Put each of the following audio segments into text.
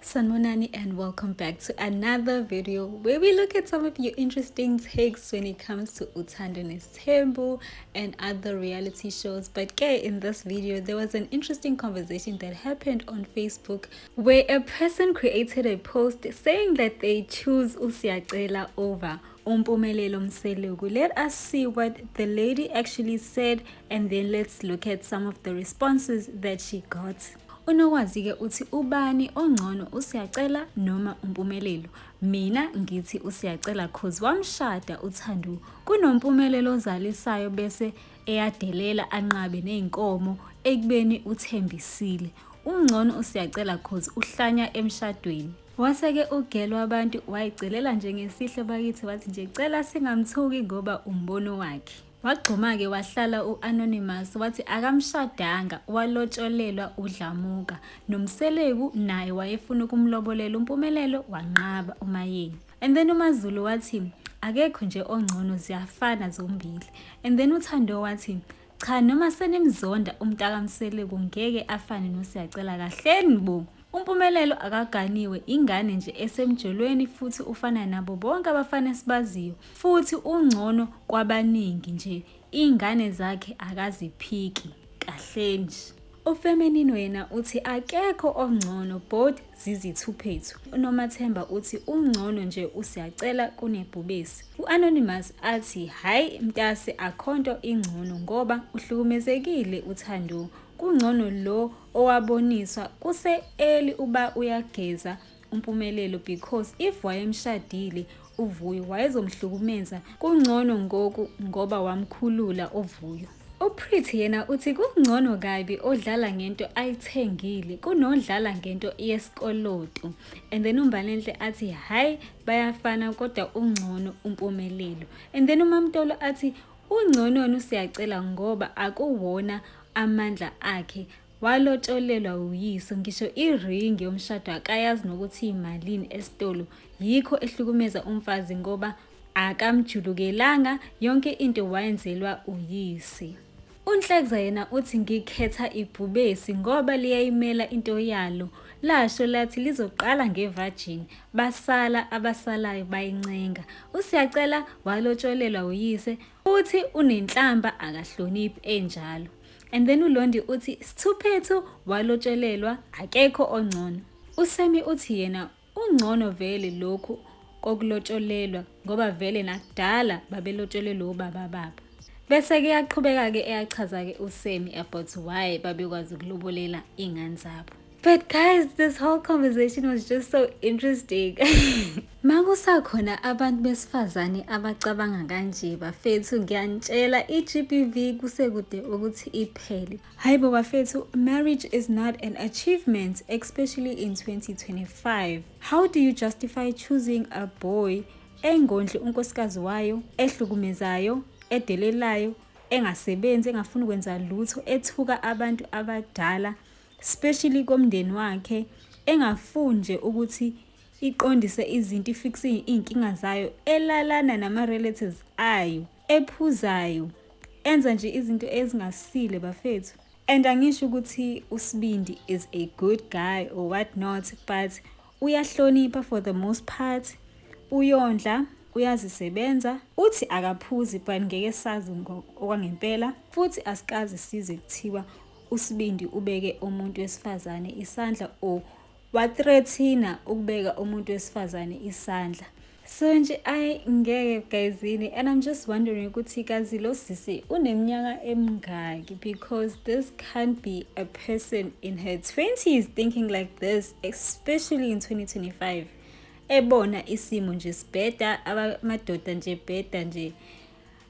Sanibonani and welcome back to another video where we look at some of your interesting takes when it comes to Uthando Nesthembu and other reality shows. But ke, in this video, there was an interesting conversation that happened on Facebook where a person created a post saying that they choose uSiyacela over uMpumelelo Mseleku. Let us see what the lady actually said and then let's look at some of the responses that she got. Unokwazi-ke uthi ubani ongcono, uSiyacela noma uMpumelelo? Mina ngithi uSiyacela, 'cause wamshada uThando kunoMpumelelo ozalisayo bese eyadelela, anqabe ney'nkomo ekubeni uthembisile. Ungcono uSiyacela 'cause uhlanya emshadweni. Wase-ke ugel wabantu wayicelela nje ngesihle bakithi, wathi nje cela singamthuki ngoba umbono wakhe. Wagxuma-ke wahlala u-Anonymous, wathi akamshadanga, walotsholelwa uDlamuka. NoMseleku naye wayefuna ukumlobolela uMpumelelo, wanqaba uMayeni. And then uMaZulu wathi akekho nje ongcono, ziyafana zombili. And then uThando wathi cha, noma senimzonda umntakaMseleku, ngeke afane noSiyacela, kahleni bo. UMpumelelo akaganiwe, ingane nje esemjolweni, futhi ufana nabo bonke abafana esibaziyo, futhi ungcono kwabaningi nje, iy'ngane zakhe akaziphiki, kahle nje. UFeminino yena uthi akekho ongcono, both zizithuphethu. UNomathemba uthi ungcono nje uSiyacela kunebhubesi. U-Anonymous athi hhayi mntase, akhonto ingcono ngoba uhlukumezekile uThando. Kungcono lo owaboniswa kuse-early uba uyageza uMpumelelo, because if wayemshadile uVuyo wayezomhlukumeza. Kungcono ngoku ngoba wamkhulula uVuyo. UPretty yena uthi kungcono kabi odlala ngento ayithengile kunodlala ngento yesikoloto. And then uMbalenhle athi hhayi, bayafana kodwa ungcono uMpumelelo. And then uMamtolo athi ungcono uSiyacela ngoba akuwona amandla akhe, walotsholelwa uyise, ngisho iringi yomshado akayazi nokuthi imalini esitolo, yikho ehlukumeza umfazi ngoba akamjulukelanga, yonke into wayenzelwa uyise. UNhlekza yena uthi ngikhetha ibhubesi ngoba liyayimela into yalo, lasho lathi lizoqala nge-virgin, basala abasalayo bayincenga. USiyacela walotsholelwa uyise, futhi unenhlamba, akahloniphi enjalo. And then uLondi uthi Sithuphethu walotsholelwa, akekho ongcono. USemi uthi yena ungcono vele lokhu kokulotsholelwa ngoba vele nakudala babelotsholelwa obaba babo. Bese-ke iyaqhubeka-ke, eyachaza-ke uSemi about why babekwazi ukulobolela iy'ngane zabo. But guys, this whole conversation was just so interesting. Makusakhona abantu besifazane abacabanga kanje bafethu, ngiyanitshela, i-GBV kusekude ukuthi iphele. Hayibo bafethu, marriage is not an achievement, especially in 2025. How do you justify choosing a boy engondli unkosikazi wayo, ehlukumezayo, edelelayo, engasebenzi, engafuni ukwenza lutho, ethuka abantu abadala, especially komndeni wakhe, engafuni nje ukuthi iqondise izinto, ifixe iy'nkinga zayo, elalana nama-relatives ayo, ephuzayo, enza nje izinto ezingasile bafethu? And angisho ukuthi uSibindi is a good guy or what not, but uyahlonipha for the most part, uyondla, uyazisebenza, uthi akaphuzi, but ngeke sazi okwangempela, futhi asikaze sizwe kuthiwa uSibindi ubeke umuntu wesifazane isandla or wathreaten-a ukubeka umuntu wesifazane isandla. So nje ayi, ngeke gayizini. And I'm just wondering ukuthi kazi lo sisi uneminyaka emingaki, because this can't be a person in her 20s thinking like this, especially in 2025, ebona isimo nje sibheda, amadoda nje bheda nje.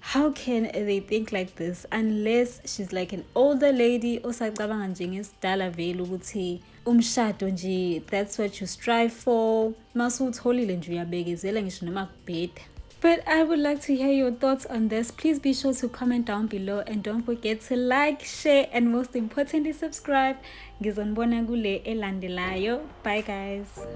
How can they think like this unless she's like an older lady osacabanga nje ngesidala vele ukuthi umshado nje, that's what you strive for, masuwutholile nje uyabekezela ngisho noma kubheda? But I would like to hear your thoughts on this. Please be sure to comment down below and don't forget to like, share and most importantly, subscribe. Ngizonibona kule elandelayo. Bye guys.